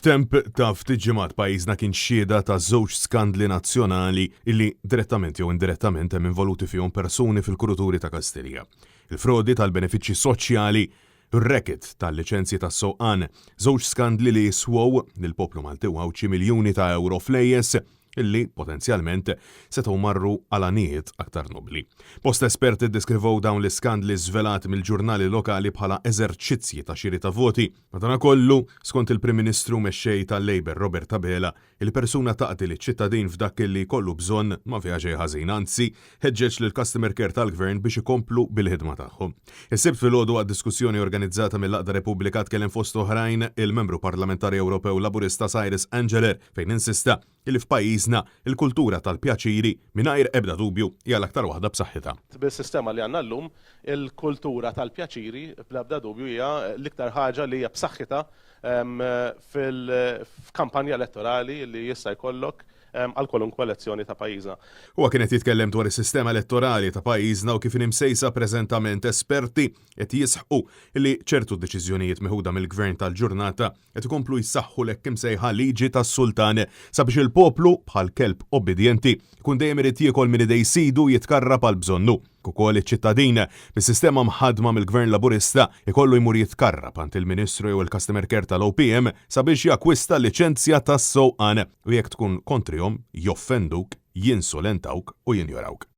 F'temp ta' ftit ġimgħat pajjiżna kien xhieda ta' żewġ skandli nazzjonali illi direttament jew indirettament hemm involuti fihom persuni fil-kuruturi ta' Kastilja. Il-frodi tal-benefiċċji soċjali u r-racket tal-liċenzji tas-sewqan, żewġ skandli li jiswew lill-poplu Malti u Għawdxi miljuni ta' ewro flejjes illi, potenzjalment, setgħu marru għal għanijiet aktar nobbli. Bosta esperti ddeskrivew dawn l-iskandli żvelati mill-ġurnali lokali bħala eżerċizzji ta' xiri ta' voti. Madankollu, skont il-Prim Ministru u Mexxej tal-Labour Robert Abela, li persuna taqdi liċ-ċittadin f'dak li jkollu bżonn ma fiha xejn ħażin, anzi, ħeġġeġ lill-customer care tal-Gvern biex ikomplu bil-ħidma tagħhom. Is-Sibt filgħodu waqt diskussjoni organizzata mill-Għaqda Repubblika tkellem fost oħrajn il-Membru Parlamentari Ewropew Laburista Cyrus Engerer fejn insista li f'pajjiżna l-kultura tal-pjaċiri mingħajr ebda dubju hija l-aktar waħda b'saħħitha. Bis-sistema li għandna llum, il-kultura tal-pjaċiri bla ebda dubju hija l-iktar ħaġa li hija b'saħħitha fil-kampanja elettorali li jista' jkollok għal kwalunkwe elezzjoni ta' pajjiżna. Huwa kien qed jitkellem dwar is-sistema elettorali ta' pajjiżna u kif inhi msejsa preżentament. Esperti qed jisħqu li ċertu deċiżjonijiet meħuda mill-Gvern tal-ġurnata qed ikomplu jsaħħu l-hekk imsejħa liġi tas-sultan sabiex il-poplu, bħal kelb obbidjenti, ikun dejjem irid jiekol minn idej sidu u jitkarrab għal bżonnu. Ukoll iċ-ċittadin, bis-sistema mħaddma mill-Gvern Laburista, ikollu jmur jitkarrab għand il-Ministru jew il-Customer Care tal-OPM sabiex jakkwista liċenzja tas-sewqan u jekk tkun kontrihom joffenduk, jinsulentawk u jinjorawk.